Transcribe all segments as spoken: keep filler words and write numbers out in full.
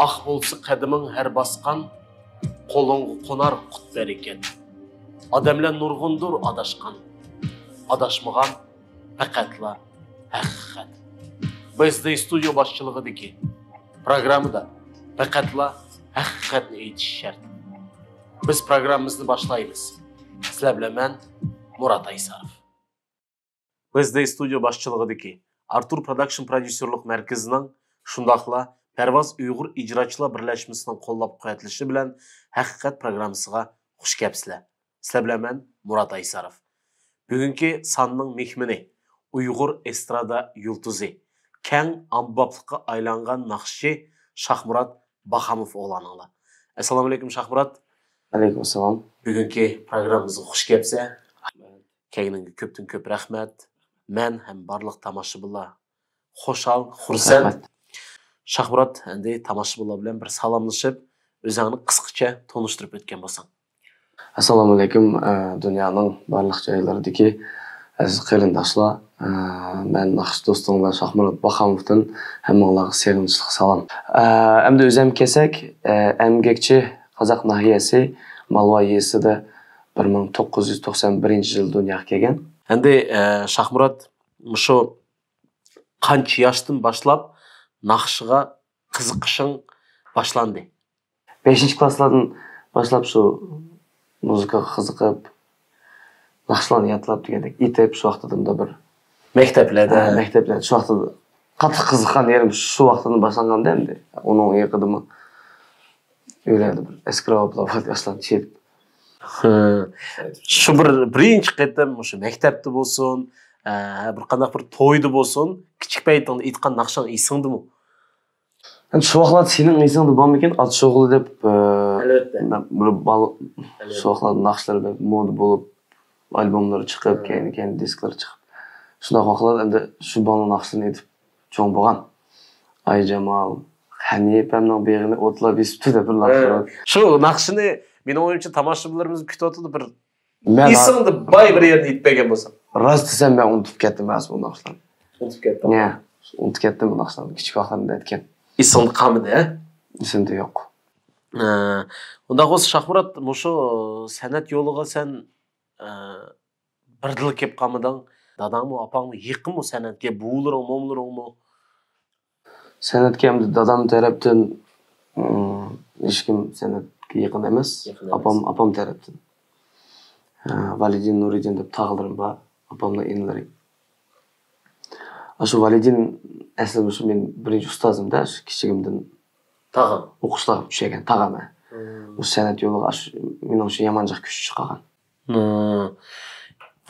ئاق بولسا قەدىمىڭ ھەر باسقان، قولۇڭغا قونار قۇت-بەرىكەت. ئادەملەر نۇرغۇندۇر ئاداشقان، ئاداشمىغان پەقەتلا ھەقىقەت. بىز دى ستۇدىيو باشچىلىقىدىكى پروگراممىدا پەقەتلا ھەقىقەتنى ئېيتىش شەرت. بىز پروگراممىمىزنى باشلايمىز. سىلەر بىلەن مەن، مۇرات ئايساروف. بىز دى ستۇدىيو باشچىلىقىدىكى ئارتۇر پروداكشن پروديۇسېرلىق مەركىزىنىڭ، شۇنداقلا پەرۋاز ئۇيغۇر ئىجراچىلار بىرلەشمىسىنىڭ قوللاپ قۇۋۋەتلىشى بىلەن ھەقىقەت پروگراممىسىغا خۇش كەپسىلەر. سىلەر بىلەن مەن، مۇرات ئايساروف. بۈگۈنكى ساننىڭ مېھمىنى ئۇيغۇر ئېسترادا يۇلتۇزى، كەڭ ئامباپلىققا ئايلانغان ناخشىچى شاھمۇرات باخاموف ئوغلانىڭلار. ئەسسالامۇئەلەيكۇم، شاھمۇرات. ئەلەيكۇم ئەسسالام. بۈگۈنكى پروگراممىمىزغا خۇش كەپسەن. كەلگىنىڭگە كۆپتىن كۆپ رەھمەت. مەن ھەم بارلىق تاماشىبىنلار خۇشال، خۇرسەن. رەھمەت. شاھمۇرات، ئەمدى تاماشىبىنلار بىلەن بىر سالاملىشىپ، ئۆزۈڭنى قىسقىچە تونۇشتۇرۇپ ئۆتكەن بولساڭ. ئەسسالامۇئەلەيكۇم، ئە، دۇنيانىڭ بارلىق جايلىرىدىكى ئەزىز قېرىنداشلار. ئە، مەن ناخشا دوستۇڭلار شاھمۇرات باخاموفتىن ھەممىڭلارغا سېغىنىشلىق سالام. ئە، ئەمدى ئۆزۈمگە كەلسەك، ئە، ئەمگەكچى قازاق ناھىيەسى مالۋا يېزىسىدا بىر مىڭ توققۇز يۈز توقسان بىرىنچى يىل دۇنياغا كەلگەن. ئەمدى، ئە، شاھمۇرات، مۇشۇ قانچە ياشتىن باشلاپ ناخشىغا قىزىقىشىڭ باشلاندى؟ بەشىنچى كلاسلاردىن باشلاپ شۇ مۇزىكىغا قىزىقىپ، ناخشىلارنى يادلاپ دېگەندەك ئېيتىپ، شۇ ۋاقتىدا بىر مەكتەپلەردە؟ ھە، مەكتەپلەردە شۇ ۋاقتىدا قاتتىق قىزىققان يېرىم شۇ ۋاقتىدىن باشلانغاندا ئەمدى. ئۇنىڭ ئېقىدىمۇ ئۆيلەردە بىر ئەسكىراۋاپلار بار، ياشلارنى چېلىپ. ھە. شۇ بىر بىرىنچى قېتىم مۇشۇ مەكتەپتە بولسۇن، ئە، بىر قانداق بىر تويدا بولسۇن، كىچىك پەيتىڭدە ئېيتقان ناخشاڭ ئېسىڭدىمۇ؟ ئەمدى شۇ ۋاقىتلاردا سېنىڭ ئېسىڭدە بارمىكىن، ئاتىشوغلى دەپ، ئە، ئەلۋەتتە. بىر بال-، ئەلۋەتتە. شۇ ۋاقىتلاردا ناخشىلار بەك مودا بولۇپ، ئالبوملار چىقىپ، ھە. كەينى-كەينى دىسكلار چىقىپ. شۇنداق ۋاقىتلاردا ئەمدى شۇ بالىنىڭ ناخشىلىرىنى ئېيتىپ چوڭ بولغان. ئايجامال، ھەنىپەمنىڭ بېغىنى ئوتلاپ بېسىپتۇ دەپ بىر ناخشا بار. شۇ ناخشىنى مېنىڭ ئويۇمچە تاماشىبىنلىرىمىز كۈتۈۋاتىدۇ، بىر مەن ئېسىڭدە باي بىر يەرنى ئېيتىپ بەرگەن بولساڭ. راست دېسەم، مەن ئۇنتۇپ كەتتىم ھازىر بۇ ناخشىلارنى. ئۇنتۇپ كەتتىڭ؟ يا، ئۇنتۇپ كەتتىم بۇ ناخشىلارنى. كىچىك ۋاقىتلىرىمدا ئېيتكەن. ئېسىڭدە قالمىدى، ھە؟ ئېسىمدە يوق. ھە، ئۇنداق بولسا، شاھمۇرات، مۇشۇ سەنئەت يولىغا سەن، ئە، بىردىنلا كېلىپ قالمىدىڭ. داداڭمۇ، ئاپاڭمۇ يېقىنمۇ سەنئەتكە؟ بوۋىلىرىڭ، مومىلىرىڭمۇ؟ سەنئەتكە ئەمدى دادام تەرەپتىن، ئىم، ھېچكىم سەنئەتكە يېقىن ئەمەس. يېقىن ئەمەس. ئاپام، ئاپام تەرەپتىن. ھە، ۋالىدىن، نۇرىدىن دەپ تاغىلىرىم بار. ئاپامنىڭ ئىنىلىرى. ئاشۇ ۋالىدىن ئەسلى مۇشۇ مېنىڭ بىرىنچى ئۇستازىم-دە، شۇ كىچىكىمدىن. تاغاڭ؟ ئوقۇشلار چۈشەگەن تاغام، ھە. مۇشۇ سەنئەت يولىغا ئاشۇ مېنىڭ ئۈچۈن يامان جىق كۈچ چىقارغان. ھە.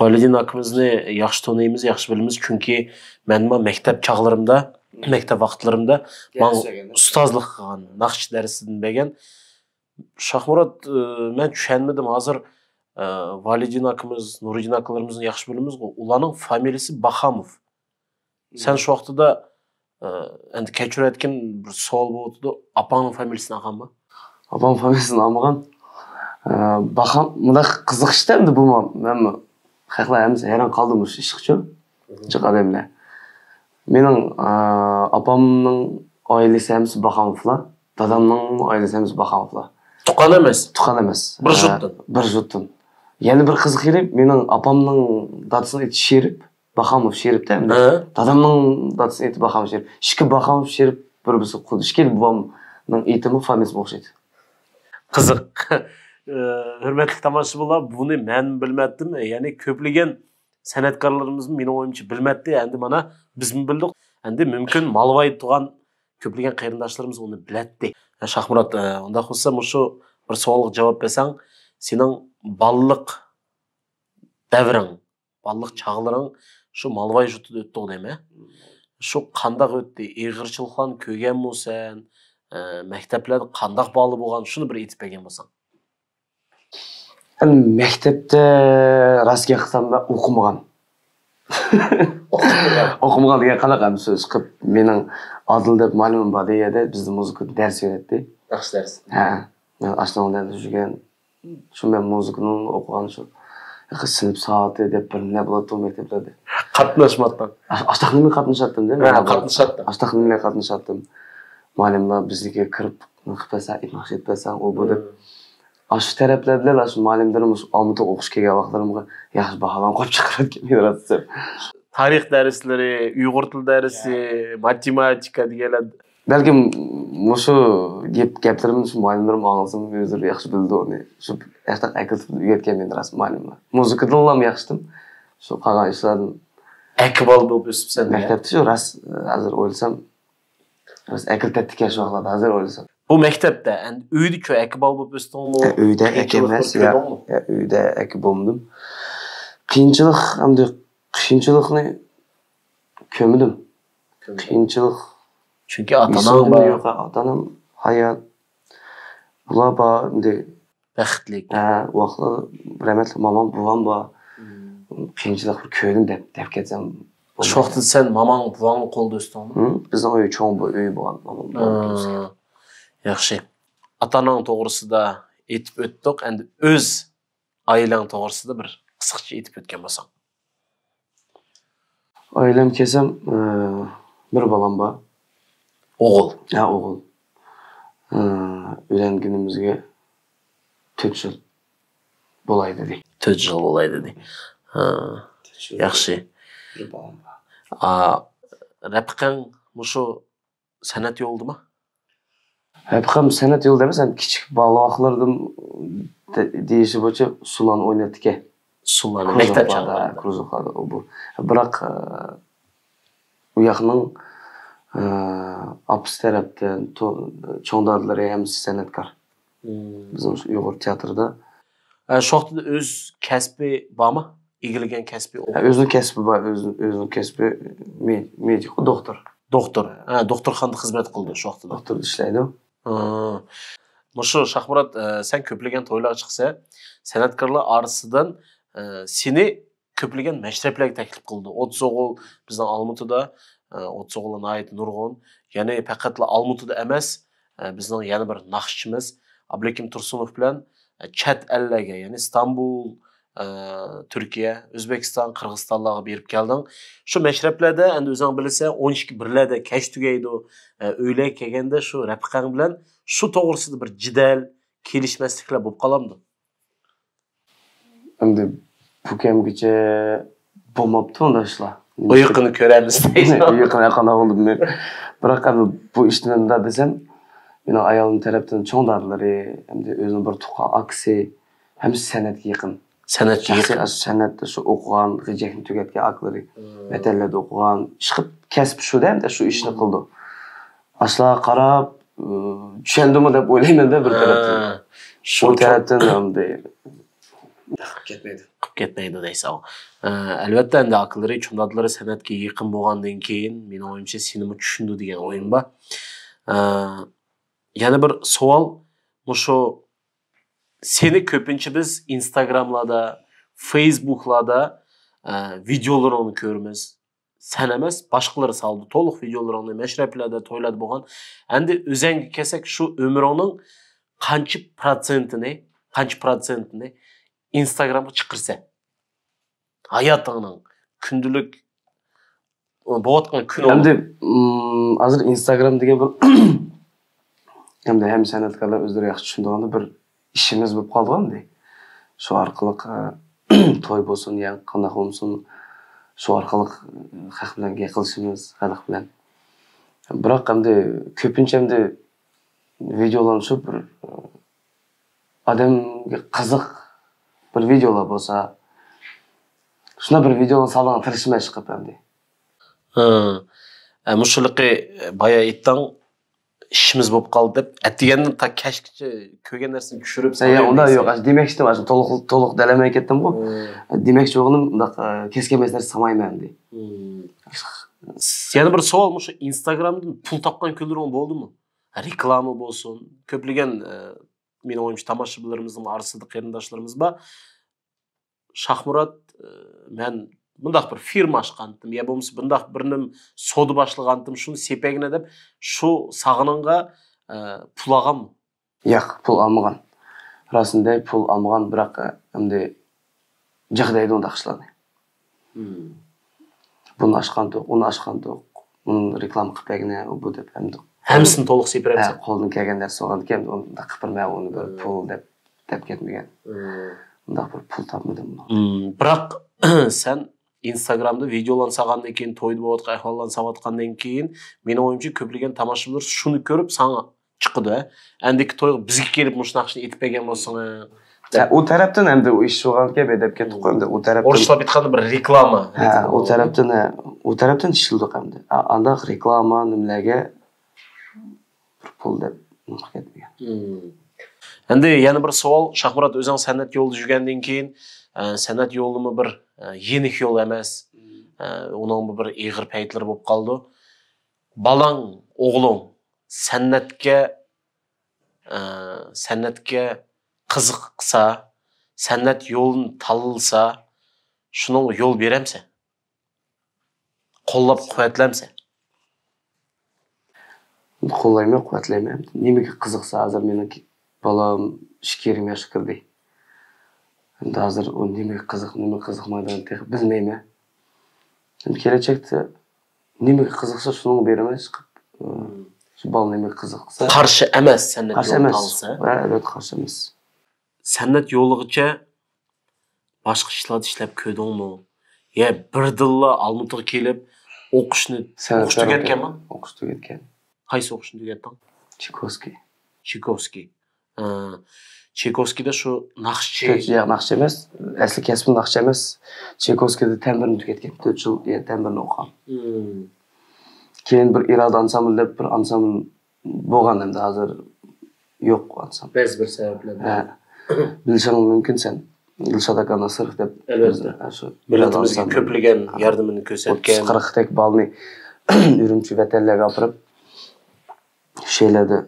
ۋالىدىن ئاكىمىزنى ياخشى تونۇيمىز، ياخشى بىلىمىز. چۈنكى مەنمۇ مەكتەپ چاغلىرىمدا، مەكتەپ ۋاقىتلىرىمدا ماڭا ئۇستازلىق قىلغان، ناخشا دەرسىدىن بەرگەن. شاھمۇرات، ئى، مەن چۈشەنمىدىم. ھازىر، ئى، ۋالىدىن ئاكىمىز، نۇرىدىن ئاكىلىرىمىزنى ياخشى بىلىمىزغۇ. ئۇلارنىڭ فامىلىسى باخاموف. سەن شۇ ۋاقتىدا، ئى، ئەمدى كەچۈرۈۋەتكىن بىر سوئال بولۇۋاتىدۇ. ئاپاڭنىڭ فامىلىسىنى ئالغانما؟ ئاپام فامىلىسىنى ئالمىغان. ئى، باخام، مۇنداق قىزىق ئىشتا ئەمدى بۇمۇ. مەنمۇ خەقلەر ھەممىسى ھەيران قالدى مۇشۇ ئىشقىچۇ. جىق ئادەملەر. مېنىڭ، ئا، ئاپامنىڭ ئائىلىسى ھەممىسى باخاموفلار، دادامنىڭ ئائىلىسى ھەممىسى باخاموفلار. تۇغقان ئەمەس؟ تۇغقان ئەمەس. بىر ئا، جۇتتىن؟ بىر جۇتتىن. يەنە بىر قىزىق يېرى، مېنىڭ ئاپامنىڭ دادىسىنىڭ ئېتى شېرىپ، باخاموف شېرىپتە ئەمدى. ھە. دادامنىڭ دادىسىنىڭ ئېتى باخاموف شېرىپ. ئىككى باخاموف شېرىپ بىر-بىرسى قۇدۇش ئىككى بوۋامنىڭ ئېتىمۇ، فامىلىسىمۇ ئوخشايدۇ. قىزىق. ئە، ھۆرمەتلىك تاماشىبىنلار، بۇنى مەن بىلمەتتىم. يەنى كۆپلىگەن سەنئەتكارلىرىمىزمۇ مېنىڭ ئويۇمچە بىلمەتتى. ئەمدى مانا بىزمۇ بىلدۇق. ئەمدى مۇمكىن مالۋايدا تۇغان كۆپلىگەن قېرىنداشلىرىمىز ئۇنى بىلەتتى. ھە، شاھمۇرات، ئە، ئۇنداق بولسا مۇشۇ بىر سوئالغا جاۋاب بەرسەڭ، سېنىڭ بالىلىق دەۋرىڭ، بالىلىق چاغلىرىڭ شۇ مالۋاي يۇرتىدا ئۆتتىغۇ دەيمەن. شۇ قانداق ئۆتتى؟ ئېغىرچىلىقلارنى كۆرگەنمۇسەن؟ ئە، مەكتەپلەردە قانداق باھالار بولغان؟ شۇنى بىر ئېيتىپ بەرگەن بولساڭ. ئەمدى مەكتەپتە راست گەپ قىلسام مەن ئوقۇمىغان. ئوقۇمىغان. ئوقۇمىغان دېگەن قانداق ئەمدى سۆز قىلىپ، مېنىڭ ئادىل دەپ مۇئەللىمىم بار، يەردە بىزدە مۇزىكا دەرس بېرەتتى. ناخشا دەرس. ھە. مەن ئاشۇنىڭ بىلەن يۈرگەن. شۇ مەن مۇزىكىنىڭ ئوقۇغان شۇ سىنىپ سائىتى دەپ بىر نېمە بولاتتى مەكتەپلەردە. قاتناشماتتىڭ؟ ئاش-، ئاشتاق نېمە قاتنىشاتتىم دە. ھە، قاتنىشاتتىڭ. ئاشتاق نېمە قاتنىشاتتىم. مۇئەللىملەر بىزنىكىگە كىرىپ، نېمە قىلىپ بەرسەڭ، ئېيتماقچى ئېيتىپ بەرسەڭ، ئۇ بۇ دەپ. ئاشۇ تەرەپلەر بىلەن ئاشۇ مۇئەللىملىرىم ئاشۇ ئالمۇتىغا ئوقۇش كەلگەن ۋاقىتلىرىمغا ياخشى باھالارنى قويۇپ چىقىرىۋەتكەن مېنى راست دېسەم. تارىخ دەرسلىرى، ئۇيغۇر تىل دەرسى، ماتېماتىكا دېگەنلەر. بەلكىم مۇشۇ گەپ، گەپلىرىمنى شۇ مۇئەللىملىرىم ئاڭلىسىمۇ ئۆزلىرى ياخشى بىلىدۇ ئۇنى. شۇ ھەقتە ئەكىلتىپ ئۆگەتكەن مېنى راست مۇئەللىملەر. مۇزىكىدىنلا ياخشىدىم. شۇ قالغان ئىشلاردىن. ئەكىبال بولۇپ ئۆسۈپسەن دېگەن. مەكتەپتە شۇ راست، ھازىر ئويلىسام، راست ئەكىلتەتتىكەن شۇ ۋاقىتلاردا، ھازىر ئويلىسام. بۇ مەكتەپتە، ئەمدى ئۆيدىچۇ ئەكىبال بولۇپ ئۆستۈڭمۇ؟ ئە، ئۆيدە ئەكە قىيىنچىلىقنى ئەمەس، يا، كۆردۈڭمۇ؟ يا، ئۆيدە ئەكە بولمىدىم. قىيىنچىلىق، ئەمدى قىيىنچىلىقنى كۆرمىدىم. كۆرمىدىم. قىيىنچىلىق. چۈنكى ئاتا-ئاناڭ بار. يوق، ئاتا-ئانام ھايات. بۇلار بار، ئەمدى. بەختلىك. ھە، ۋاقىتلار رەھمەتلىك مامام، بوۋام بار. مم. قىيىنچىلىق بىر كۆردۈم دەپ، دەپ كەتسەم بولمايدۇ. شۇ ۋاقىتتا سەن ماماڭ، بوۋاڭنىڭ قولىدا ئۆستۈڭمۇ؟ ھە، بىزنىڭ ئۆي چوڭ بۇ، ئۆي بولغان، مامام بوۋام ئۆتكەن. ياخشى. ئاتا-ئاناڭ توغرىسىدا ئېيتىپ ئۆتتۇق، ئەمدى ئۆز ئائىلەڭ توغرىسىدا بىر قىسقىچە ئېيتىپ ئۆتكەن بولساڭ. ئائىلەم كەلسەم، ئى، بىر بالام بار. ئوغۇل. ھە، ئوغۇل. ئى، ئۆيلەنگىنىمىزگە تۆت يىل بولاي دېدى. تۆت يىل بولاي دېدى. ھە. تۆت يىل. ياخشى. بىر بالام بار. ئا، رەپىقەڭ مۇشۇ سەنئەت يولىدىمۇ؟ ھەپىقەم سەنئەت يولىدا ئەمەس، ھەم كىچىك بالا ۋاقىتلىرىدىن دە-، دېيىشى بويىچە ئۇسسۇللارنى ئوينايتتىكەن. ئۇسسۇللارنى مەكتەپ چاغلىرىدا. كروزوكلاردا، كروزوكلاردا ئۇ بۇ. بىراق، ئە، ئۇ ياقنىڭ، ئە، ئاپىسى تەرەپتىن، تو-، چوڭ دادىلىرى ھەممىسى سەنئەتكار. مم. بىزنىڭ شۇ ئۇيغۇر تىياتىرىدا. ئە، شۇ ۋاقىتتا ئۆز كەسپى بارمۇ؟ ئىگىلىگەن كەسپى؟ ھە، ئۆزىنىڭ كەسپى بار، ئۆز-، ئۆزىنىڭ كەسپى مې-، مېدىكو، دوختۇر. دوختۇر. ھە، دوختۇرخانىدا خىزمەت قىلىدۇ شۇ ۋاقىتتا. دوختۇردا ئىشلەيدۇ. ھە. مۇشۇ شاھمۇرات، ئە، سەن كۆپلىگەن تويلارغا چىقسا، سەنئەتكارلار ئارىسىدىن، ئە، سېنى كۆپلىگەن مەشرەپلەرگە تەكلىپ قىلىدۇ. ئوتتۇز ئوغۇل بىزنىڭ ئالمۇتىدا، ئە، ئوتتۇز ئوغۇللار ناھايىتى نۇرغۇن. يەنى پەقەتلا ئالمۇتىدا ئەمەس، ئە، بىزنىڭ يەنە بىر ناخشىچىمىز ئابلىكىم تۇرسۇنوف بىلەن، ئە، چەت ئەللەرگە، يەنى ئىستانبۇل، ئە، تۈركىيە، ئۆزبېكىستان، قىرغىزىستانلارغا بېرىپ كەلدىڭ. شۇ مەشرەپلەردە ئەمدى ئۆزۈڭ بىلىسەن، ئون ئىككى بىرلەردە كەچ تۈگەيدۇ. ئە، ئۆيلەرگە كەلگەندە شۇ رەپىقەڭ بىلەن شۇ توغرىسىدا بىر جېدەل، كېلىشمەسلىكلەر بولۇپ قالامدۇ؟ ئەمدى بۇ كەمگىچە بولماپتۇ ئۇنداق ئىشلار. ئۇيقۇنى كۆرەرمىز دەيدۇ. ئۇيقۇنى قانداق بولدى بىلمەيمەن. بىراق ئەمدى بۇ ئىشنى مۇنداق دېسەم، مېنىڭ ئايالىم تەرەپتىن چوڭ دادىلىرى، ئەمدى ئۆزىنىڭ بىر تۇغقان ئاكىسى، ھەممىسى سەنئەتكە يېقىن. سەنئەتكە يېقىن. شەخسىي ئاشۇ سەنئەتتە شۇ ئوقۇغان، غىجەكنى تۈگەتكەن ئاكىلىرى. مم. ۋەتەنلەردە ئوقۇغان، ئىشقىلىپ كەسپى شۇ-دە، ئەمدى شۇ ئىشنى قىلىدۇ. ئاشۇلارغا قاراپ، ئى، چۈشەندىمۇ دەپ ئويلايمەن-دە بىر تەرەپتىن. ھە، شۇ تەرەپتىن ئەمدى قىلىپ كەتمەيدۇ. قىلىپ كەتمەيدۇ دەيسەن. ئە، ئەلۋەتتە، ئەمدى ئاكىلىرى، چوڭ دادىلىرى سەنئەتكە يېقىن بولغاندىن كېيىن، مېنىڭ ئويۇمچە، سېنىمۇ چۈشىنىدۇ دېگەن ئويۇم بار. ئە، يەنە بىر سوئال، مۇشۇ سېنى كۆپىنچە بىز ئىنستاگراملاردا، فېيسبۇكلاردا، ئە، ۋىدىيولىرىڭنى كۆرىمىز. سەن ئەمەس، باشقىلىرى سالىدۇ تولۇق ۋىدىيولىرىڭنى، مەشرەپلەردە، تويلاردا بولغان. ئەمدى ئۆزەڭگە كەلسەك، شۇ ئۆمرۈڭنىڭ قانچە پىروتسېنتىنى، قانچە پىروتسېنتىنى ئىنستاگرامغا چىقىرىسەن؟ ھاياتىڭنىڭ كۈندىلىك بولۇۋاتقان كۈنى. ئەمدى، ئىم، ھازىر ئىنستاگرام دېگەن بىر، ئەمدى ھەممە سەنئەتكارلار ئۆزلىرى ياخشى چۈشىنىدىغان بىر ئىشىمىز بولۇپ قالدى ئەمدى. شۇ ئارقىلىق، ئە، توي بولسۇن يا قانداق بولمىسۇن، شۇ ئارقىلىق، ئە، خەق بىلەن گەپ قىلىشىمىز، خەلق بىلەن. بىراق ئەمدى كۆپىنچە ئەمدى ۋىدىيولارنى شۇ بىر، ئە، ئادەمگە قىزىق بىر ۋىدىيولار بولسا، شۇنداق بىر ۋىدىيولارنى سالىدىغان تىرىشىمەن ئىشقىلىپ ئەمدى. ھە. ئە، مۇشۇلىقى بايا ئېيتتىڭ، ئىشىمىز بولۇپ قالدى دەپ، ئەتىگەندىن تا كەچكىچە كۆرگەن نەرسىنى چۈشۈرۈپ يا، سالايمەن ئۇنداق دەيسەن. يوق، ئاشۇ دېمەكچىدىم، ئاشۇ تولۇق، تولۇق دەلەلمەي كەتتىمغۇ. ھە. دېمەكچى بولغىنىم، ئۇنداق، ئە، كەسكەن نەرسە سالمايمەن ئەمدى. ھىم. يەنە بىر سوئال، مۇشۇ ئىنستاگرامدىن پۇل تاپقان كۈنلىرىڭ بولدىمۇ؟ رېكلاما بولسۇن، كۆپلىگەن، ئە، مېنىڭ ئويۇمچە، تاماشىبىنلىرىمىزنىڭ ئارىسىدا قېرىنداشلىرىمىز بار. شاھمۇرات، ئە، مەن مۇنداق بىر فىرما ئاچقانتىم، يا بولمىسا بۇنداق بىر نېمە سودا باشلىغانتىم، شۇنى سېپەگىنە دەپ، شۇ ساغىنىڭغا، ئە، پۇل ئالغانمۇ؟ ياق، پۇل ئالمىغان. راستىنى دەي، پۇل ئالمىغان، بىراق، ئە، ئەمدى جىق دەيدۇ ئۇنداق ئىشلارنى. مم. بۇنى ئاچقانتۇق، ئۇنى ئاچقانتۇق، ئۇنى رېكلاما قىلىپ بەرگىنە، ئۇ بۇ دەپ ئەمدى. ھەممىسىنى تولۇق سېپىرەمسەن؟ ھە، قولدىن كەلگەن نەرسە بولغاندىكىن، ئۇنداق قىلىپ بىر مەن ئۇنى بىر پۇل دەپ، دەپ كەتمىگەن. ئۇنداق بىر پۇل تاپمىدىم. بىراق سەن ئىنستاگرامدا ۋىدېئولارنى سالغاندىن كېيىن، تويدا بولۇۋاتقان ئەھۋاللارنى سالىۋاتقاندىن كېيىن، مېنىڭ ئويۇمچە، كۆپلىگەن تاماشىبىنلار شۇنى كۆرۈپ ساڭا چىقىدۇ، ھە؟ ئەندىكى تويغا بىزگە كېلىپ مۇشۇ ناخشىنى ئېيتىپ بەرگەن بولسىڭىز. ھە، ئۇ تەرەپتىن ئەمدى ئۇ ئىش بولغانكەن، بىر دەپ كەتتۇق ئەمدى ئۇ تەرەپتىن. ئورۇسلار ئېيتقاندا بىر رېكلاما. ھە، ئۇ تەرەپتىن، ھە، ئۇ تەرەپتىن ئىشلىدۇق ئەمدى. ئا-، ئانداق رېكلاما نېمىلەرگە بىر پۇل دەپ نېمە كەتمىگەن. ئەمدى يەنە بىر سوئال، شاھمۇرات، ئۆزۈڭ سەنئەت يولىدا يۈرگەندىن كېيىن، ئە، سەنئەت يولىمۇ بىر، ئە، يېنىك يول ئەمەس. ئە، ئۇنىڭمۇ بىر ئېغىر پەيتلىرى بولۇپ قالىدۇ. بالاڭ، ئوغلۇڭ سەنئەتكە، ئە، سەنئەتكە قىزىقسا، سەنئەت يولىنى تاللىسا، شۇنىڭغا يول بېرەمسەن؟ قوللاپ قۇۋۋەتلەمسەن؟ قوللايمەن، قۇۋۋەتلەيمەن. نېمىگە قىزىقسا، ھازىر مېنىڭ بالام ئىككى يېرىم ياشقا كىردى. ئەمدى ھازىر ئۇ نېمىگە قىزىق، نېمىگە قىزىقمايدىغىنىنى تېخى بىلمەيمەن. ئەمدى كېلەچەكتە نېمىگە قىزىقسا، شۇنىڭغا بېرىمەن چىقىپ. شۇ بالا نېمىگە قىزىقسا. قارشى ئەمەس، سەنئەت يولىنى تاللىسا. ھە، ئەلۋەتتە قارشى ئەمەس. سەنئەت يولىغىچە باشقا ئىشلاردا ئىشلەپ كۆردۈڭمۇ؟ يا بىردىنلا ئالمۇتىغا كېلىپ ئوقۇشنى، ئوقۇش تۈگەتكەنمۇ؟ ئوقۇش تۈگەتكەن. قايسى ئوقۇشنى تۈگەتتىڭ؟ چېكوۋسكىي. چېكوۋسكىي. ئە، چېكوۋسكىيدا شۇ ناخشىچى. ياق، ناخشىچى ئەمەس. ئەسلى كەسپىم ناخشىچى ئەمەس. چېكوۋسكىيدا تەمبىرنى تۈگەتكەن. تۆت يىل، يە، تەمبىرنى ئوقۇغان. كېيىن بىر ئىرادە ئانسامبىل دەپ بىر ئانسامبىل بولغان ئەمدى ھازىر يوق ئانسام. بەزى بىر سەۋەبلەر. ھە. بىلىشىڭ مۇمكىن سەن. دىلشات ئاكا ناسىروف دەپ. ئەلۋەتتە. ھە، شۇ مىللىتىمىزگە كۆپلىگەن ياردىمىنى كۆرسەتكەن. ئوتتۇز قىرىق تەك بالىنى ئۈرۈمچى ۋەتەنلەرگە ئاپىرىپ، شۇ يەرلەردە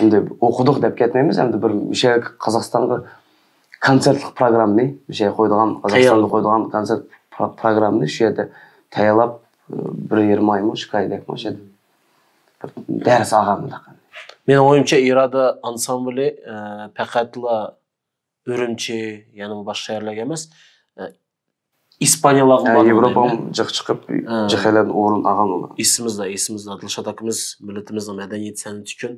ئەمدى ئوقۇدۇق دەپ كەتمەيمىز. ئەمدى بىر مۇشۇ قازاقىستانغا كونسېرتلىق پروگراممىنى، مۇشۇ قويىدىغان، قازاقىستاندا قويىدىغان كونسېرت پرو-، پروگراممىنى شۇ يەردە تەييارلاپ، بىر يېرىم ئايمۇ، ئىككى ئايدەكمۇ شۇ يەردە بىر دەرس ئالغان مۇنداق. مېنىڭ ئويۇمچە، ئىرادە ئانسامبىلى، ئە، پەقەتلا ئۈرۈمچى، يەنە باشقا شەھەرلەرگە ئەمەس، ئە، ئىسپانىيەلەرگە ھە، بارغان ياۋروپاغا دەيمەن. جىق چىقىپ، ھە. جىق يەرلەردىن ئورۇن ئالغان ئۇلار. ئېسىمىزدە، ئېسىمىزدە. دىلشات ئاكىمىز مىللىتىمىزنىڭ مەدەنىيەت سەنئىتى ئۈچۈن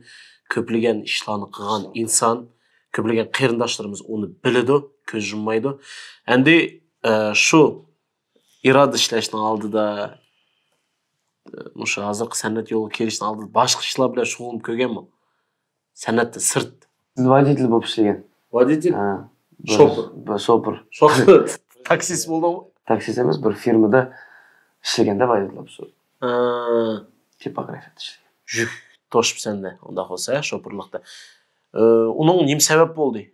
كۆپلىگەن ئىشلارنى قىلغان ئىنسان، كۆپلىگەن قېرىنداشلىرىمىز ئۇنى بىلىدۇ، كۆز يۇممايدۇ. ئەمدى، ئە، شۇ ئىرادە ئىشلەشنىڭ ئالدىدا، ئە، مۇشۇ ھازىرقى سەنئەت يولىغا كېلىشنىڭ ئالدىدا باشقا ئىشلار بىلەن شۇغۇللىنىپ كۆرگەنمۇ؟ سەنئەتتىن سىرت. ۋودىتېل بولۇپ ئىشلىگەن. ۋودىتېل؟ ھە، بىر شوپۇر. بىر شوپۇر. شوپۇر. تاكسىست بولدۇڭمۇ؟ تاكسىست ئەمەس، بىر فىرمىدا ئىشلىگەندە ۋودىتېل بولۇپ. ھە. تىپوگرافىيەدە ئىشلىگەن. يۈك توشۇپ سەندە، ئۇنداق بولسا، شوپۇرلۇقتا. ئە، ئۇنىڭ نېمە سەۋەب بولدى؟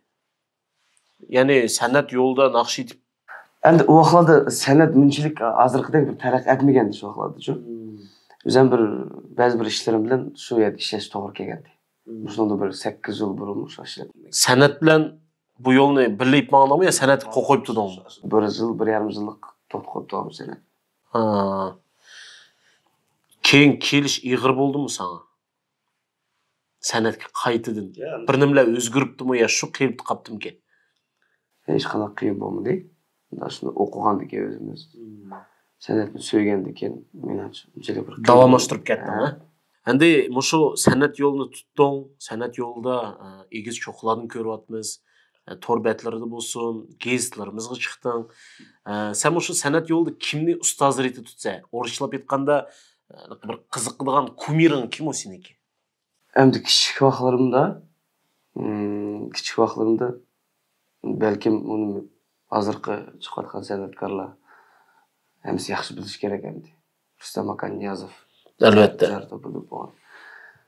يەنى سەنئەت يولىدا ناخشا ئېيتىپ. ئەمدى ئۇ ۋاقىتلاردا سەنئەت مۇنچىلىك ھازىرقىدەك بىر تەرەققىي ئەتمىگەندى شۇ ۋاقىتلاردا شۇ. مم. ئۆزۈم بىر، بەزى بىر ئىشلىرىم بىلەن شۇ يەردە ئىشلەش توغرا كەلگەندى. مم. مۇشۇنىڭدا بىر سەككىز يىل بۇرۇن مۇشۇ ئىشلەپ. سەنئەت بىلەن بۇ يولنى بىللە ئېلىپ ماڭدىڭمۇ يا سەنئەتكە قول قويۇپ تۇردۇڭمۇ؟ بىر يىل، بىر يېرىم يىللىق توختىتىپ قويۇپ تۇرغان سەنئەت. ھا. كېيىن كېلىش ئېغىر بولدىمۇ ساڭا؟ سەنئەتكە قايتىدىن يا، بىر نېمىلەر ئۆزگىرىپتىمۇ يا شۇ قېلىپتا قاپتىمىكىن؟ ھېچقانداق قىيىن بولمىدى. مۇنداق شۇنداق ئوقۇغاندىكىن ئۆزىمىز. مم. سەنئەتنى سۆيگەندىكىن، مېنىڭچە، ئۇنچىلىك بىر قىيىن داۋاملاشتۇرۇپ بولمىدى. كەتتىڭ، ھە؟ ھە؟ ئەمدى مۇشۇ سەنئەت يولىنى تۇتتۇڭ، سەنئەت يولىدا، ئە، ئېگىز چوققىلاردىن كۆرۈۋاتىمىز، ئە، تور بەتلىرىدە بولسۇن، گېزىتلىرىمىزغا چىقتىڭ. ئە، سەن مۇشۇ سەنئەت يولىدا كىمنى ئۇستاز رېتى تۇتىسەن؟ ئورۇسچىلاپ ئېيتقاندا، ئە، بىر قىزىقىدىغان كۇمىرىڭ كىم ئۇ سېنىڭكى؟ ئەمدى كىچىك ۋاقىتلىرىمدا، ئىم، كىچىك ۋاقىتلىرىمدا بەلكىم ئۇنى ھازىرقى چىقىۋاتقان سەنئەتكارلار ھەممىسى ياخشى بىلىشى كېرەك ئەمدى. رۇستەم ئاكا نىيازوف. ئەلۋەتتە. جار توپىدا بولغان.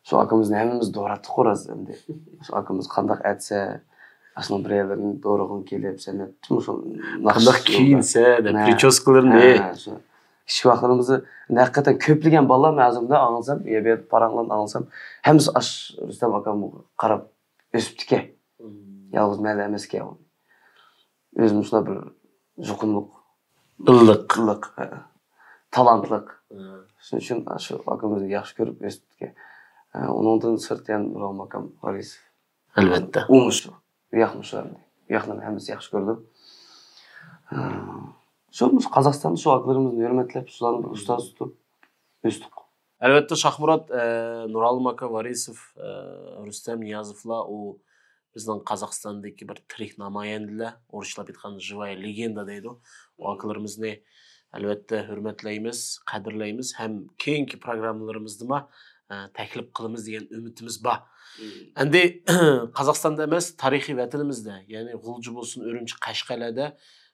شۇ ئاكىمىزنى ھەممىمىز دوراتتۇق راست ئەمدى. شۇ ئاكىمىز قانداق ئەتسە، ئاشۇنىڭ بىر يەرلىرىنى دورىغىڭ كېلىپ، سەنئەت، شۇ قانداق كىيىنسە، دەپ، ھە. پرىچوسكىلىرىنى. ھە، شۇ. كىچىك ۋاقىتلىرىمىزدا ھەقىقەتەن كۆپلىگەن بالىلار، مەن ئۆزۈمدە ئاڭلىسام، يا بۇ يەردە پاراڭلارنى ئاڭلىسام، ھەممىسى ئاش رۇستەم ئاكامغا قاراپ ئۆسۈپتىكەن. مم. يالغۇز مەنلا ئەمەسكەن ئۇ. ئۆزىمۇ شۇنداق بىر يۇقۇملۇق. ئىللىق. ئىللىق، ھە. تالانتلىق. ھە. شۇنىڭ ئۈچۈن شۇ ئاكىمىزنى ياخشى كۆرۈپ ئۆستۈككەن. ھە، ئۇنىڭدىن سىرت يەنە بىراۋ ئاكام غارىز. ئەلۋەتتە. ئۇمۇ شۇ. ئۇياقمۇ شۇ ئەمدى. ئۇياقنىڭ ھەممىسى ياخشى كۆرىدۇ. ھە، شۇ، مۇشۇ قازاقىستاندا شۇ ئاكىلىرىمىزنى ھۆرمەتلەپ، شۇلارنى بىر ئۇستاز تۇتۇپ ئۆستۇق. ئەلۋەتتە، شاھمۇرات، ئە، نۇرئالىم ئاكا ۋارىسوف، ئە، رۇستەم نىيازوفلار، ئۇ بىزنىڭ قازاقىستاندىكى بىر تىرىك نامايەندىلەر، ئورۇسچىلاپ ئېيتقاندا، ژىۋايا لېگېندا دەيدۇ. ئۇ ئاكىلىرىمىزنى، ئەلۋەتتە، ھۆرمەتلەيمىز، قەدىرلەيمىز ھەم كېيىنكى پروگراممىلىرىمىزدىمۇ، ئە، تەكلىپ قىلىمىز دېگەن ئۈمىدىمىز بار. مم. ئەمدى قازاقىستاندا ئەمەس، تارىخىي ۋەتىنىمىزدە، يەنى غۇلجا بولسۇن، ئۈرۈمچى، قەشقەرلەردە،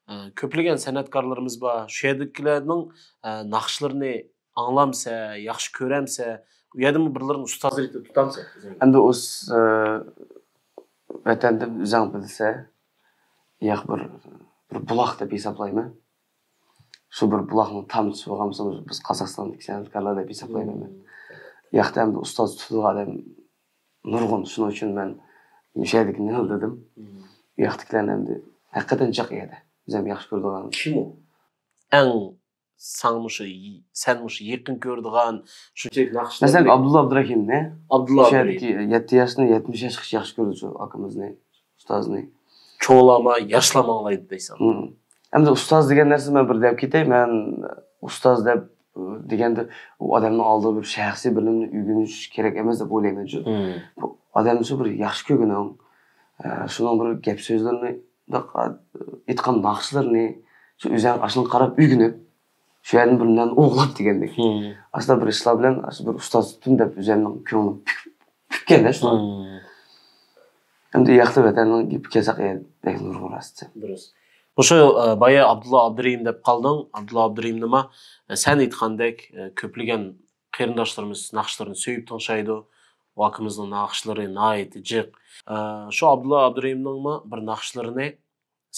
ئە، كۆپلىگەن سەنئەتكارلىرىمىز بار. شۇ يەردىكىلەرنىڭ، ئە، ناخشىلىرىنى ئاڭلامسە، ياخشى كۆرەمسە، ئۇ يەردىمۇ بىرلىرىنى ئۇستاز رېتىدە تۇتامسە ئۆزۈڭ؟ ئەمدى ئۇ س-، ئە، ۋەتەندە ئۆزەڭ بىلسە، ياق بىر، بىر بۇلاق دەپ ھېسابلايمەن. شۇ بىر بۇلاقنىڭ تامچىسى بولغان بولسا، بىز قازاقىستاندىكى سەنئەتكارلار دەپ ھېسابلايمەن مەن. مم. ياقتا ئەمدى ئۇستاز تۇتىدىغان ئادەم نۇرغۇن. شۇنىڭ ئۈچۈن مەن مۇشۇ يەردىكىنى ئالدىدىم. مم. ياقتىكىلەرنى ئەمدى ھەقىقەتەن جىق يەردە. بىز ھەم ياخشى كۆرىدىغان. كىم ئۇ؟ ئەڭ ساڭا مۇشۇ، سەن مۇشۇ يېقىن كۆرىدىغان شۇنچىلىك ناخشىلارنى. مەسىلەن، ئابدۇللا ئابدۇراھىمنى. ئابدۇللا مۇشۇ ئابدۇراھىم. يەردىكى يەتتە ياشتىن يەتمىش ياشقىچە ياخشى كۆرىدۇ شۇ ئاكىمىزنى، ئۇستازنى. چوڭلارمۇ، ياشلارمۇ ئاڭلايدۇ دەيسەن. مم. ئەمدى ئۇستاز دېگەن نەرسىنى مەن بىر دەپ كېتەي. مەن ئۇستاز دەپ، دېگەندە، ئۇ ئادەمنىڭ ئالدىدا بىر شەخسىي بىلىمنى ئۆگىنىش كېرەك ئەمەس دەپ ئويلايمەن شۇ. مم. بۇ ئادەمنى شۇ بىر ياخشى كۆرگىنىڭ، ئە، شۇنىڭ بىر گەپ سۆزلىرىنى، ئېيتقان ناخشىلىرىنى، شۇ ئۆزۈڭ ئاشۇنى قاراپ ئۆگىنىپ، شۇ يەردىن بىر نەرسىنى ئوغلاپ دېگەندەك. مم. ئاشۇنداق بىر ئىشلار بىلەن ئاشۇ بىر ئۇستاز تۇتتۇم دەپ ئۆزۈمنىڭ كۆڭلۈم پۈك-، پۈككەندە شۇ. مم. ئەمدى ياقتا ۋەتەننىڭ گېپى كەلسەك، بەك نۇرغۇن راست. دۇرۇس. مۇشۇ، ئە، بايا ئابدۇللا ئابدۇرېھىم دەپ قالدىڭ. ئابدۇللا ئابدۇرېھىمنىمۇ، ئە، سەن ئېيتقاندەك، ئە، كۆپلىگەن قېرىنداشلىرىمىز ناخشىلىرىنى سۆيۈپ تىڭشايدۇ. ئۇ ئاكىمىزنىڭ ناخشىلىرى ناھايىتى جىق. ئە، شۇ ئابدۇللا ئابدۇرېھىمنىڭمۇ بىر ناخشىلىرىنى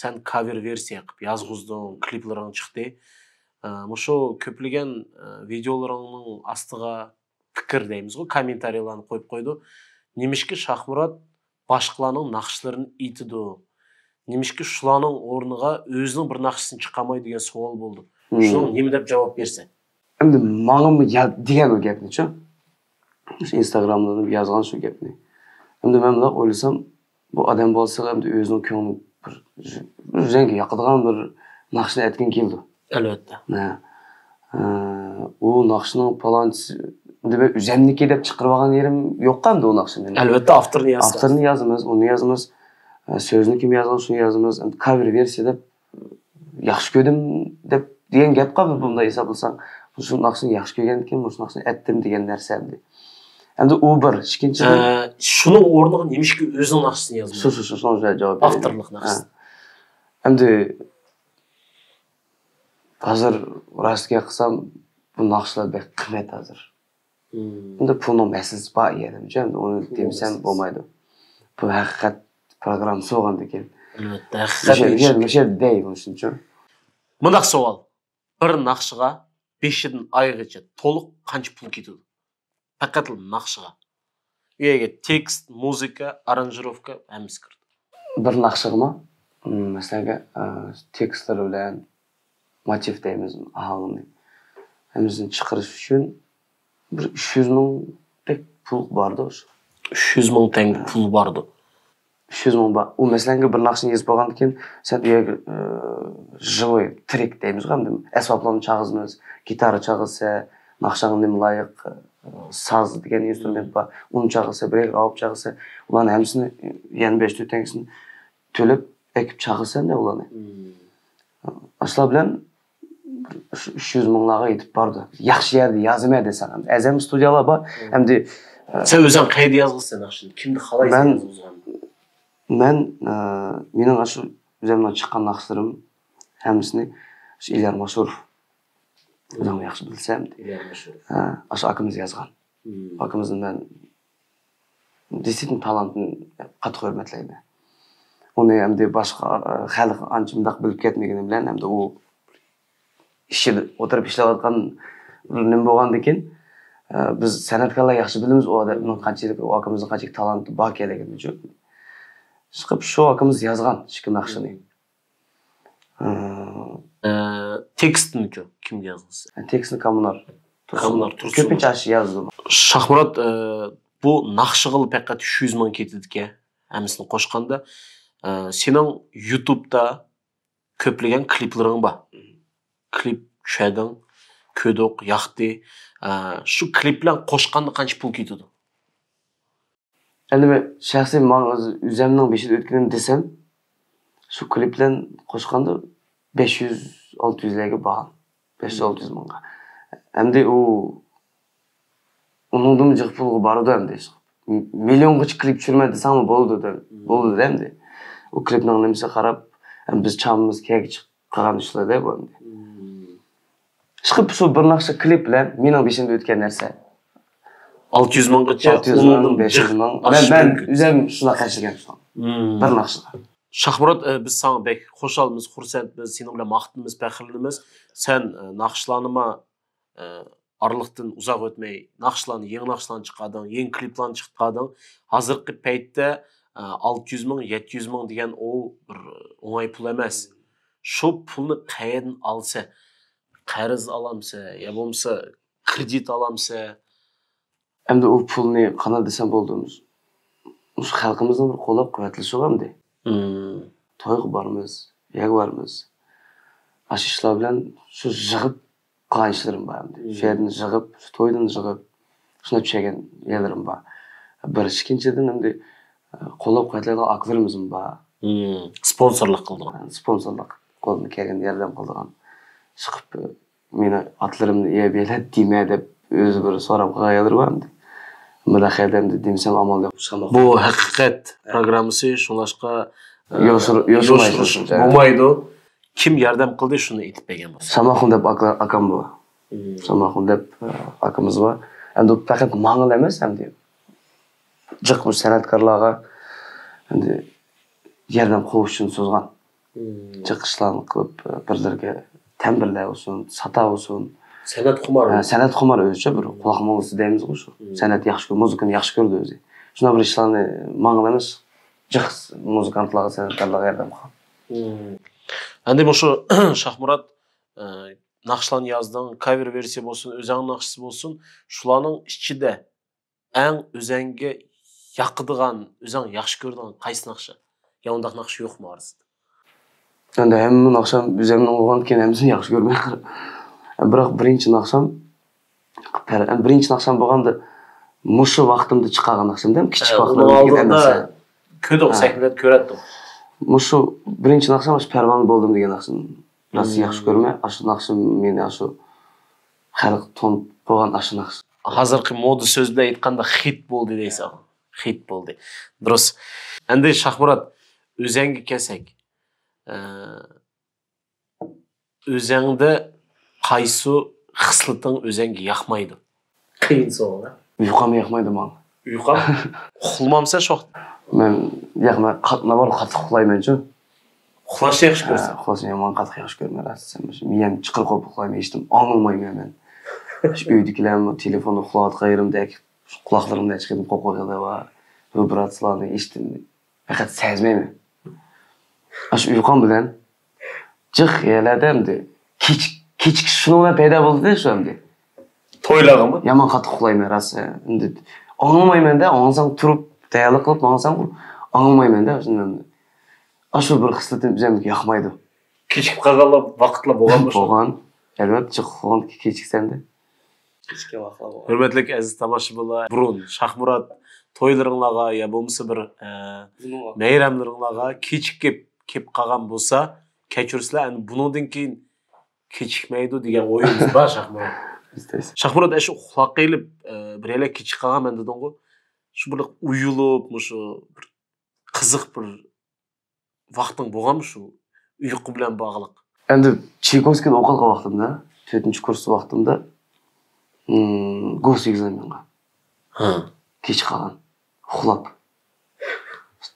سەن كاۋېر ۋېرسىيە قىلىپ يازغۇزدۇڭ، كلىپلىرىڭ چىقتى. ئە، مۇشۇ كۆپلىگەن، ئە، ۋىدېئولىرىڭنىڭ ئاستىغا پىكىر دەيمىزغۇ، كوممېنتارىيلارنى قويۇپ قويىدۇ. نېمىشقا شاھمۇرات باشقىلارنىڭ ناخشىلىرىنى ئېيتىدۇ؟ نېمىشقا شۇلارنىڭ ئورنىغا ئۆزىنىڭ بىر ناخشىسىنى چىقارمايدۇ دېگەن سوئال بولىدۇ. مم. شۇنىڭغا نېمە دەپ جاۋاب بېرىسەن؟ ئەمدى ماڭىمۇ يا-، دېگەن ئۇ گەپنىچۇ. شۇ ئىنستاگرامدا يازغان شۇ گەپنى. ئەمدى مەن مۇنداق ئويلىسام، بۇ ئادەم بولسا ئەمدى ئۆزىنىڭ كۆڭلى بىر، بىر ئۆزۈڭگە ياقىدىغان بىر ناخشىنى ئەتكىن كېلىدۇ. ئەلۋەتتە. ھە. ئە، ئۇ ناخشىنىڭ پالانچىسى، ئەمدى مەن ئۆزۈمنىكى دەپ چىقىرىۋالغان يېرىم يوققۇ ئەمدى ئۇ ناخشىنى. ئەلۋەتتە، ئاپتورنى يازىسىز. ئاپتورنى يازىمىز، ئۇنى يازىمىز. ئە، سۆزنى كىم يازغان، شۇنى يازىمىز. ئەمدى كاۋېر ۋېرسىيە دەپ ياخشى كۆردۈم دەپ دېگەن گەپقا بۇنداق ھېسابلىساڭ، مۇشۇ ناخشىنى ياخشى كۆرگەندىكىن مۇشۇ ناخشىنى ئەتتىم دېگەن نەرسە ئەمدى. ئەمدى ئۇ بىر، ئىككىنچىدىن، ئە، شۇنىڭ ئورنىغا نېمىشقا ئۆزىنىڭ ناخشىسىنى يازمىدى؟ شۇ، شۇ، شۇ، شۇنىڭ جاۋاب بېرەيلى. ئاپتورلۇق ناخشىسى. ھە. ئەمدى ھازىر راست گەپ قىلسام، بۇ ناخشىلار بەك قىممەت ھازىر. مم. ئەمدى پۇلنىڭ مەسىلىسى بار يەنىمۇ، ئەمدى ئۇنى دېمىسەم بولمايدۇ. بۇ ھەقىقەت پروگراممىسى بولغاندىكىن. ئەلۋەتتە، ھەقىقەت. مۇشۇ يەردە دەي، شۇنچە. مۇنداق سوئال. بىر ناخشىغا بېشىدىن ئايىغىچە تولۇق قانچە پۇل كېتىدۇ؟ پەقەتلا ناخشىغا. ئۇ يەرگە تېكىست، مۇزىكا، ئارانژىروفكا، ھەممىسى كىرىدۇ. بىر ناخشىغىمۇ، مم، مەسىلەنگە، ئە، تېكىستلىرى بىلەن موتىف دەيمىز، ئاھاڭنى، ھەممىسىنى چىقىرىش ئۈچۈن بىر ئۈچ يۈز مىڭدەك پۇل باردۇ شۇ. ئۈچ يۈز مىڭ تەڭگە پۇل باردۇ. ئۈچ يۈز مىڭ بار. ئۇ مەسىلەنگە بىر ناخشىنى يېزىپ بولغاندىن كېيىن، سەن ئۇ يەرگە، ئە، ژىۋوي تىرىك دەيمىزغۇ، ئەمدى ئەسۋابلارنى چالغۇزىمىز، گىتارا چالغۇزسا، ناخشاڭغا نېمە لايىق، ئە، ساز دېگەن ئىنسترۇمېنت بار، ئۇنى چالغۇزسا، بىر يەرگە ئاۋۇپ چالغۇزسا، ئۇلارنى ھەممىسىنى يەنە بەش تۆت تەڭگىسىنى تۆلەپ ئەكىپ چالغۇزسەن دە ئۇلارنى. مم. ئاشۇلار بىلەن ئۈچ يۈز مىڭلارغا يېتىپ باردى. ياخشى يەردە يازىمەن دېسەڭ، ئەزەم ستۇدىيالار بار. مم. ئەمدى، ئە، سەن ئۆزۈڭ قەيەردە يازغۇزسەن ناخشىنى؟ كىمدە خالايسەن مەن، يازغۇزغاننى؟ مەن، ئە، مېنىڭ ئاشۇ ئۆزۈمنىڭ چىققان ناخشىلىرىم ھەممىسىنى شۇ ئىليار ماشۇروف، ئۆزۈڭ ياخشى بىلسەم، ئىليار ماشۇروف. ھە، ئاشۇ ئاكىمىز يازغان. مم. ئاكىمىزنى مەن دېسىتىن تالانتىنى قاتتىق ھۆرمەتلەيمەن. ئۇنى ئەمدى باشقا، ئە، خەلق ئانچە مۇنداق بىلىپ كەتمىگىنى بىلەن، ئەمدى ئۇ ئىشىدا ئولتۇرۇپ ئىشلەۋاتقان بىر نېمە بولغاندىكىن، ئە، بىز سەنئەتكارلار ياخشى بىلىمىز ئۇ ئادەمنىڭ قانچىلىك، ئۇ ئاكىمىزنىڭ قانچىلىك تالانتى باركەنلىكىنى. چۈنكى ئىشقىلىپ شۇ ئاكىمىز يازغان ئىككى ناخشىنى. ئە، ئە، تېكىستنىچۇ؟ كىمگە يازغانسىز؟ تېكىستنى كامىنار تۇرسۇن. كامىنار تۇرسۇن. كۆپىنچە ئاشۇ يازدىم. شاھمۇرات، ئە، بۇ ناخشىغىلا پەقەت ئۈچ يۈز مىڭ كېتىدىكەن، ھەممىسىنى قوشقاندا. ئە، سېنىڭ يۇتۇبتا كۆپلىگەن كلىپلىرىڭ بار. كلىپ چۈشۈردۈڭ. كۆردۇق، ياقتى. ئە، شۇ كلىپ بىلەن قوشقاندا قانچە پۇل كېتىدۇ؟ ئەمدى مەن شەخسىي ماڭا ئۆز-، ئۆزەمنىڭ بېشىدا ئۆتكىنىنى دېسەم، شۇ كلىپ بىلەن قوشقاندا بەش يۈز، ئالتە يۈزلەرگە بارغان. بەش يۈز، ئالتە يۈز مىڭغا. ئەمدى ئۇ، ئۇنىڭدىنمۇ جىق پۇلغا بارىدۇ ئەمدى. مىليونغىچە كلىپ چۈشۈرىمەن دېسەڭمۇ بولىدۇ دە، بولىدۇ دە ئەمدى. ئۇ كلىپنىڭ نېمىسىگە قاراپ، ئەمدى بىز چامىمىز كەيگە چىقىپ قالغان ئىشلار دە بۇ ئەمدى. ئىشقىلىپ شۇ بىر ناخشا كلىپ بىلەن مېنىڭ بېشىمدا ئۆتكەن نەرسە. ئالتە يۈز مىڭغىچە، ئالتە يۈز مىڭ، ئۇنىڭدىن بەش يۈز مىڭ. مەن، مەن ئۆزۈم شۇنداق خەجلىگەن شۇ. بىر ناخشىغا. شاھمۇرات، ئە، بىز ساڭا بەك خۇشالمىز، خۇرسەنمىز، سېنىڭ بىلەن ماختىنىمىز، پەخىرلىنىمىز. سەن، ئە، ناخشىلارنىما، ئە، ئارىلىقتىن ئۇزاق ئۆتمەي ناخشىلارنى، يېڭى ناخشىلارنى چىقاردىڭ، يېڭى كلىپلارنى چىقاردىڭ. ھازىرقى پەيتتە، ئە، ئالتە يۈز مىڭ، يەتتە يۈز مىڭ دېگەن ئۇ بىر ئوڭاي پۇل ئەمەس. شۇ پۇلنى قەيەردىن ئالسا، قەرز ئالامسە، يا بولمىسا كرېدىت ئالامسە؟ ئەمدى ئۇ پۇلنى قانداق دېسەم بولىدۇ؟ مۇشۇ خەلقىمىزنىڭ بىر قوللاپ قۇۋۋەتلىشىغۇ ئەمدى. تويغا بارىمىز، يەرگە بارىمىز. ئاشۇ ئىشلار بىلەن شۇ يىغىپ قىلغان ئىشلىرىم بار ئەمدى. شۇ يەردىن يىغىپ، شۇ تويدىن يىغىپ، شۇنداق چۈشەرگەن يەرلىرىم بار. بىر، ئىككىنچىدىن ئەمدى، قوللاپ قۇۋۋەتلەيدىغان ئاكىلىرىمىزمۇ بار. سپونسورلۇق قىلىدىغان. سپونسورلۇق، قولىدىن كەلگەن ياردەم قىلىدىغان. چىقىپ، مېنى ئاتلىرىمنى ئېيەپ بېرە دېمە دەپ ئۆزى بىر سوراپ قالغان يەرلىرى بار ئەمدى. مۇنداق يەردە ئەمدى دېمىسەم ئامال يوق. بۇ ھەقىقەت پروگراممىسى، شۇڭلاشقا، ئە، يوشۇر-، يوشۇرمايسىز يوشۇرۇش شۇنچە. بولمايدۇ. كىم ياردەم قىلدى، شۇنى ئېيتىپ بەرگەن بولسا. ساماخۇن دەپ ئاكا-، ئاكام بار. ساماخۇن دەپ، ئە، ئاكىمىز بار. ئەمدى ئۇ پەقەت ماڭىلا ئەمەس، ئەمدى جىق بىر سەنئەتكارلارغا ئەمدى ياردەم قوشۇشنى سوزغان. جىق ئىشلارنى قىلىپ، بىرلىرىگە تەمبىرلەر بولسۇن، ساتا بولسۇن. سەنئەتخۇمار. ھە، سەنئەتخۇمار ئۆزىچە بىر قۇلاق موڭغۇسى دەيمىزغۇ شۇ. سەنئەت ياخشى كۆر-، مۇزىكىنى ياخشى كۆرىدۇ ئۆزى. شۇنداق بىر ئىشلارنى ماڭىلا ئەمەس، جىق مۇزىكانتلارغا، سەنئەتكارلارغا ياردەم قىلغان. ئەمدى مۇشۇ شاھمۇرات، ئە، ناخشىلارنى يازدىڭ، كاۋېر ۋېرسىيە بولسۇن، ئۆزۈڭنىڭ ناخشىسى بولسۇن، شۇلارنىڭ ئىچىدە ئەڭ ئۆزەڭگە ياقىدىغان، ئۆزەڭ ياخشى كۆرىدىغان قايسى ناخشا؟ يا ئۇنداق ناخشا يوقمۇ ئارىسىدا؟ ئەمدى ھەممە ناخشام ئۆزەمنىڭ بولغاندىكىن ھەممىسىنى ياخشى كۆرىمەن. بىراق بىرىنچى ناخشام، پەر-، بىرىنچى ناخشام بولغاندا مۇشۇ ۋاقتىمدا چىقارغان ناخشام دەم، كىچىك ھە، ۋاقتىمدا ئۇنىڭ ئالدىدا كۆردۇق، ھە. سەھنىدە كۆرەتتۇق. مۇشۇ بىرىنچى ناخشام مۇشۇ پەرۋانە بولدۇم دېگەن ناخشام. راست ياخشى كۆرىمەن. ئاشۇ ناخشام مېنى ئاشۇ خەلق تونۇپ قويغان ئاشۇ ناخشا. ھازىرقى مودا سۆز بىلەن ئېيتقاندا خىت بولدى دەيسەن. خىت بولدى. دۇرۇس. ئەمدى شاھمۇرات، ئۆزەڭگە كەلسەك. ئە، ئۆزەڭدە قايسى خىسلىتىڭ ئۆزەڭگە ياقمايدۇ؟ قىيىن سوئال، ھە؟ ئۇيقۇم ياقمايدۇ ماڭا. ئۇيقۇم؟ ئۇخلىمامسەن شۇ ۋاقىت؟ مەن، ياق، مەن قات-، ناۋادا قاتتىق ئۇخلايمەنچۇ. ئۇخلاشنى ياخشى ھە، كۆرىسەن؟ ئۇخلاشنى يامان قاتتىق ياخشى كۆرىمەن، راست دېسەم. مۇشۇ مىيەم چىقىرىق بولۇپ ئۇخلايمەن، ھېچنېمە ئاڭلىمايمەن مەن. شۇ ئۆيدىكىلەرمۇ تېلېفوندا ئۇخلاۋاتقان يېرىمدە قۇلاقلىرىمدا ھېچقېتىم قوقۇرۇقلار بار، ۋىبراتسىيلارنى ھېچنېمە پەقەت سەزمەيمەن. ئاشۇ ئۇيقۇم بىلەن جىق يەرلەردە ئەمدى كېچىك-، كېچىكىش شۇنىڭ بىلەن پەيدا بولدى شۇ ئەمدى. تويلارغىمۇ؟ يامان قاتتىق ئۇخلايمەن راست. ئەمدى ئاڭلىمايمەن-دە، ئاڭلىسام تۇرۇپ تەييارلىق قىلىپ ماڭسام ئاڭلىمايمەن-دە شۇنى ئەمدى. ئاشۇ بىر خىسلىتىم ئۆزۈمگە ياقمايدۇ. كېچىكىپ قالغانلار ۋاقىتلار بولغانمۇ شۇ؟ بولغان. ئەلۋەتتە، جىق بولغان كېچىكسەمدە. كېچىككەن ۋاقىتلار بولغان. ھۆرمەتلىك ئەزىز تاماشىبىنلار، بۇرۇن شاھمۇرات تويلىرىڭلارغا يا بولمىسا بىر، ئە، بۇنىڭغا. مەيرەملىرىڭلارغا كېچىكىپ كېلىپ قالغان بولسا، كەچۈرسىلەر، ئەمدى بۇنىڭدىن كېيىن كېچىكمەيدۇ دېگەن ئويىمىز بار شاھمۇرات. ئىستەيسىز. شاھمۇرات، ئەشۇ ئۇخلاپ قېلىپ، ئە، بىر يەرلەر كېچىكىپ قالغان مەن دېدىڭغۇ. شۇ بىر ئۇيۇلۇپ، مۇشۇ بىر قىزىق بىر ۋاقتىڭ بولغانمۇ شۇ ئۇيقۇ بىلەن باغلىق؟ ئەمدى چايكوۋسكىدا ئوقۇۋاتقان ۋاقتىمدا، تۆتىنچى كۇرس ۋاقتىمدا، ئىم، گوس ئېگزامېنغا ھە. كېچىكىپ قالغان. ئۇخلاپ.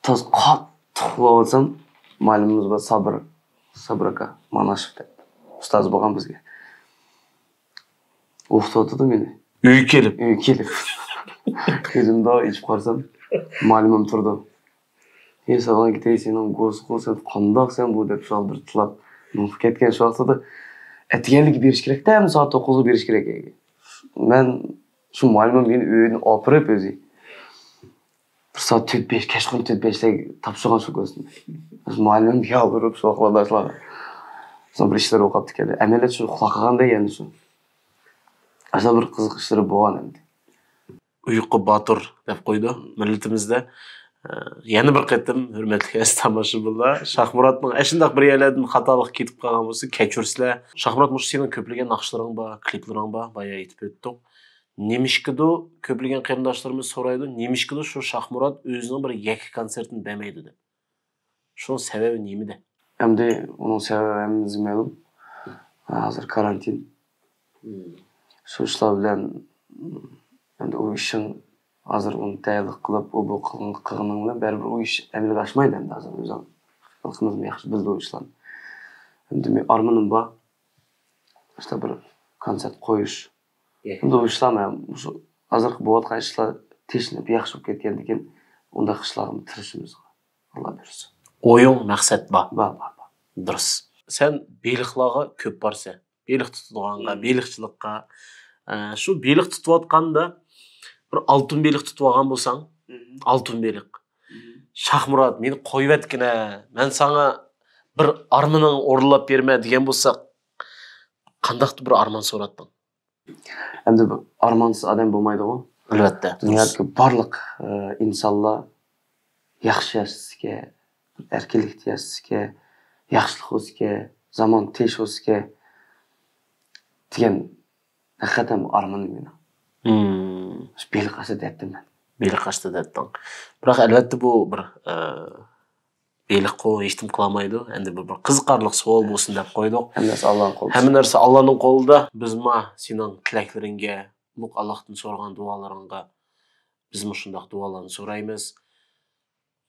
تازا قاتتىق ئۇخلاۋاتسام، مۇئەللىمىمىز بار، سابىر، سابىر ئاكا، ماناشېف دەپ. ئۇستاز بولغان بىزگە. ئوقۇتۇۋاتىدۇ مېنى. ئۆيگە كېلىپ؟ ئۆيگە كېلىپ. كۆزۈمنى ئېچىپ قارىسام، مۇئەللىمىم تۇرىدۇ. «ھېي، ساغلام كېتەي، سېنىڭ گوسقۇ، سەن قانداقسەن بۇ؟» دەپ شۇ بىر تىللاپ مېڭىپ كەتكەن شۇ ۋاقتىدا. ئەتىگەنلىكى بېرىش كېرەكتە، ئەمدى سائەت توققۇزغا بېرىش كېرەك. مەن شۇ مۇئەللىمىم مېنى ئۆيدىن ئاپىرىپ ئۆزى. بىر سائەت تۆت بەش، كەچقۇرۇن تۆت بەشلەرگە تاپشۇرغان شۇ گوسنى. مۇئەللىمىم يالۋۇرۇپ شۇ ۋاقىتلاردا شۇلارغا. سوڭ بىر ئىشلار ئوقۇپ كەتتى. ئەمەلىيەتتە شۇ ئۇخلاپ قالغاندا يەنە شۇ. ئاشۇنداق بىر قىزىق ئىشلىرى بولغان ئەمدى. ئۇيقۇ باتۇر دەپ قويىدۇ مىللىتىمىزدە. ئە، يەنە بىر قېتىم، ھۆرمەتلىك ئەزىز تاماشىبىنلار، شاھمۇراتنىڭ ئەشۇنداق بىر يەرلەردىن خاتالىق كېتىپ قالغان بولسا، كەچۈرسىلەر. شاھمۇرات، مۇشۇ سېنىڭ كۆپلىگەن ناخشىلىرىڭ بار، كلىپلىرىڭ بار، بايا ئېيتىپ ئۆتتۇق. نېمىشقىدۇ، كۆپلىگەن قېرىنداشلىرىمىز سورايدۇ، نېمىشقىدۇ شۇ شاھمۇرات ئۆزىنىڭ بىر يەككە كونسېرتىنى بەرمەيدۇ دەپ؟ شۇنىڭ سەۋەبى نېمىدە؟ ئەمدى ئۇنىڭ سەۋەبى ھەممىمىزگە مەلۇم. ھازىر كارانتىن. شۇ ئىشلار بىلەن، ئەمدى ئۇ ئىشىڭ ھازىر ئۇنى تەييارلىق قىلىپ، ئۇ بۇ قىلغان، قىلغىنىڭ بىلەن بەرىبىر ئۇ ئىش ئەمەلگە ئاشمايدۇ ئەمدى ھازىر. ئۆزۈڭ خەلقىمىزمۇ ياخشى بىلىدۇ ئۇ ئىشلارنى. ئەمدى مېنىڭ ئارمىنىم بار. ئىشتا بىر كونسېرت قويۇش. ئەمدى ئۇ ئىشلار مەن مۇشۇ ھازىرقى بولۇۋاتقان ئىشلار تېشىنىپ ياخشى بولۇپ كەتكەندىن كېيىن ئۇنداق ئىشلارغا تىرىشىمىز. ئاللا بۇيرۇسا. ئويۇڭ، مەقسەت بار. بار، بار، بار. دۇرۇس. سەن بېلىقلارغا كۆپ بارىسەن. بېلىق تۇتىدىغانغا، بېلىقچىلىققا. ئە، شۇ بېلىق تۇتۇۋاتقاندا بىر ئالتۇن بېلىق تۇتۇۋالغان بولساڭ، ئالتۇن بېلىق. شاھمۇرات، مېنى قويۇۋەتكىنە، مەن ساڭا بىر ئارمىنىڭ ئورۇنلاپ بېرىمەن دېگەن بولسا، قانداقتۇ بىر ئارمان سوراتتىڭ؟ ئەمدى بۇ ئارمانسىز ئادەم بولمايدىغۇ. ئەلۋەتتە. دۇنيادىكى بارلىق، ئە، ئىنسانلار ياخشى ياشىسىكەن، ئەركىنلىكتە ياشىسىكەن، ياخشىلىق بولسىكەن، زامان تىنچ بولسىكەن دېگەن ھەقىقەتەن بۇ ئارمىنىم مېنىڭ. مم. شۇ بېلىق ئاستىدا دەتتىم مەن. بېلىق ئاستىدا دەتتىڭ. بىراق، ئەلۋەتتە، بۇ بىر، ئە، بېلىققۇ ھېچنېمە قىلالمايدۇ. ئەمدى بۇ بىر قىزىقارلىق سوئال بولسۇن دەپ قويدۇق. ھەممە نەرسە ئاللانىڭ قولىدا. ھەممە نەرسە ئاللانىڭ قولىدا. بىزمۇ سېنىڭ تىلەكلىرىڭگە، ئۇلۇغ ئاللاھتىن سورىغان دۇئالىرىڭغا بىزمۇ شۇنداق دۇئالارنى سورايمىز.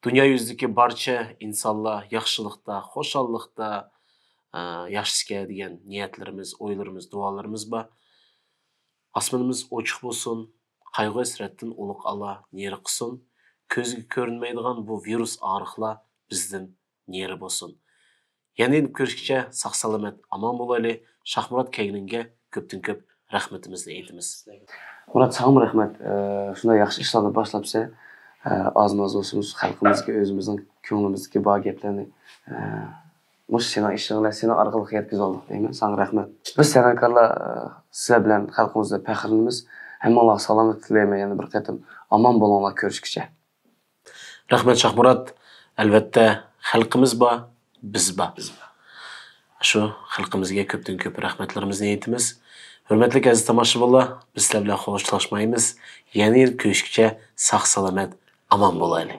دۇنيا يۈزىدىكى بارچە ئىنسانلار ياخشىلىقتا، خۇشاللىقتا، ئە، ياشىسىكەن دېگەن نىيەتلىرىمىز، ئويلىرىمىز، دۇئالىرىمىز بار. ئاسمىنىمىز ئوچۇق بولسۇن، قايغۇ-ھەسرەتتىن ئۇلۇغ ئاللا نېرى قىلسۇن، كۆزگە كۆرۈنمەيدىغان بۇ ۋىرۇس ئاغرىقلار بىزدىن نېرى بولسۇن. يەنە كۆرۈشكىچە ساق-سالامەت، ئامان بولايلى. شاھمۇرات كەينىڭگە كۆپتىن كۆپ رەھمىتىمىزنى ئېيتىمىز. مۇرات، ساڭىمۇ رەھمەت. ئە، شۇنداق ياخشى ئىشلارنى باشلاپسەن. ئە، ئاز-ماز بولسىمۇ خەلقىمىزگە ئۆزىمىزنىڭ كۆڭلىمىزدىكى بار گەپلەرنى، ئە، مۇشۇ سېنىڭ ئىشىڭ بىلەن سېنىڭ ئارقىلىق يەتكۈزۈۋالدۇق دەيمەن. ساڭا رەھمەت. بىز سەنئەتكارلار، ئە، سىلەر بىلەن خەلقىمىزدە پەخىرلىنىمىز. ھەممىڭلارغا سالامەتلىك تىلەيمەن. يەنە بىر قېتىم ئامان بولۇڭلار، كۆرۈشكىچە. رەھمەت، شاھمۇرات. ئەلۋەتتە، خەلقىمىز بار، بىز بار. شۇ خەلقىمىزگە كۆپتىن كۆپ رەھمەتلىرىمىزنى ئېيتىمىز. ھۆرمەتلىك ئەزىز تاماشىبىنلار، بىز سىلەر بىلەن خوشلاشمايمىز. يەنە يىل كۆرۈشكىچە ساق-سالامەت، ئامان بولايلى.